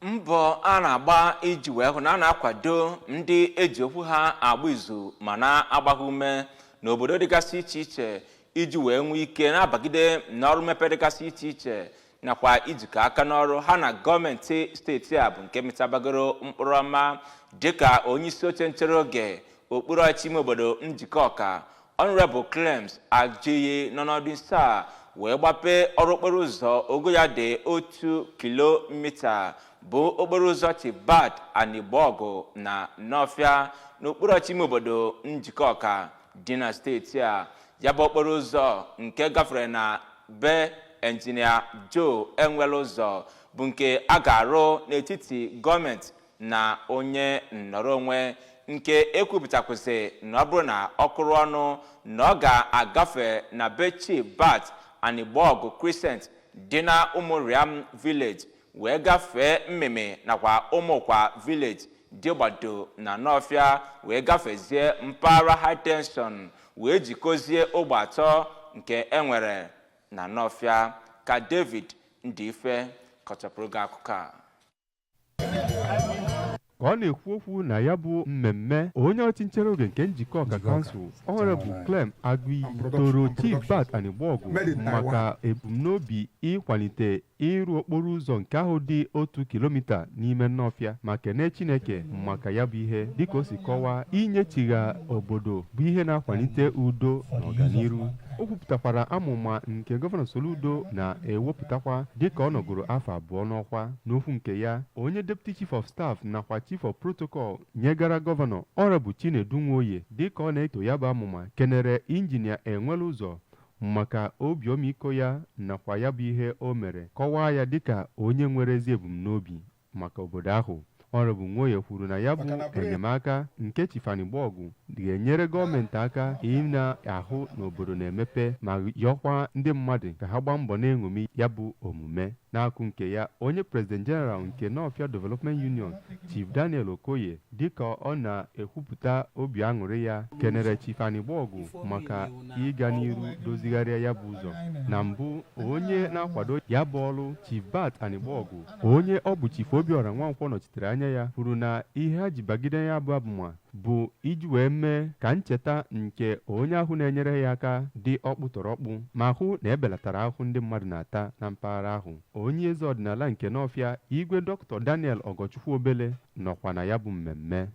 Mbọ a na-agba iji wee hụ na a na-akwado ndị eji okwu ha agba izu ma na-agba ha ume n'obodo dịgasị iche iche iji wee nwee ike na-abagide n'ọrụ mmepe dịgasị iche iche nakwa ijikọ aka n'ọrụ ha na gọọmenti steeti a bụ nke mịtabagoro mkpụrụ ọma, dịka onyeisi oche nchere oge okpuru ọchịchị ime obodo Njikọka, Honorable Clems Ajuyi, nọ n'ọdụ nso a wee gbapee ọrụ okporo ụzọ ogo ya dị 1 kilomita, bụ okporo ụzọ Chibat Anịgbọgụ na Nọfịa n'okpuru ọchịchị ime obodo Njikọka dị na steeti a. Ya bụ okporo ụzọ nke gafere na be Engineer Joe Enwere Ụzọ bụ nke a ga-arụ n'etiti gọọmenti na onye nnọrọ onwe, nke ekwupụtakwụsị na ọ bụrụ na ọ kụrụ ọnụ na ọ ga-agafe na be Chief Bat Anịgbọgụ Crescent dị na Ụmụrịam Village, wee gafee Mmemme nakwa Ụmụkwa Village dị gbado na Nọfịa, wee gafezie mpaghara High Tension, wee jikọzie ogbe atọ nke enwere na Nọfịa. Ka David Ndife kọchapụrụ gị akụkọ a. Ka ọ na-ekwu okwu na ya bụ mmemme, onye ọchị nchere oge nke Njikọ Ọka Council, Honorable Clem Agụiyi, toro Chief Bat Anịgbọgụ maka ebumnobi ịkwalite ịrụ okporo ụzọ nke ahụ dị 1 kilomita n'ime Nnọfịa, ma kene Chineke maka ya bụ ihe. Dịka o si kọwaa, inyechigha obodo bụ ihe na-akwalite udo na ọganiru. O kwupụtakwara amụma nke Gọvanọ Soludo na-ewepụtakwa dịka ọ nọgoro afọ 2 n'ọkwa. N'okwu nke ya, onye Deputy Chief of Staff nakwa Chief of Protocol nyegara gọvanọ, Honorable Chinedu Nwoye, dịka ọ na-eto ya bụ amụma, kenere Injinia Enwere Ụzọ maka obi ọmịiko ya nakwa ya bụ ihe o mere, kọwaa ya dịka onye nwere ezi ebumnobi maka obodo ahụ. Honorable Nwoye kwuru na ya bụ enyemaka nke Chief Anịgbọgụ ga-enyere gọọmenti aka ị na-ahụ n'obodo na-emepe, ma yọkwa ndị mmadụ ka ha gbaa mbọ na-eṅomi ya bụ omume. N'akụ nke ya, onye President General nke Nawfia Development Union, Chief Daniel Okoye, dịka ọ na-ekwupụta obi aṅụrị ya, kenere Chief Anịgbọgụ maka ịga n'iru dozigharịa ya bụ ụzọ. Na mbụ, onye na-akwado ya bụ ọrụ Chief Bat Anịgbọgụ, onye ọ bụ Chief Obiora Nwankwọ nọchitere anya ya, kwuru na ihe ha ji bagide ya bụ amụma bụ iji wee mee ka ncheta nke onye ahụ na-enyere ya aka dị ọkpụtọrọkpụ, ma hụ na ebelatara ahụhụ ndị mmadụ na-ata na mpaghara ahụ. Onye eze ọdịnala nke Nawfia, Igwe Dr. Daniel Ọgọchukwu Obele, nọkwa na ya bụ mmemme.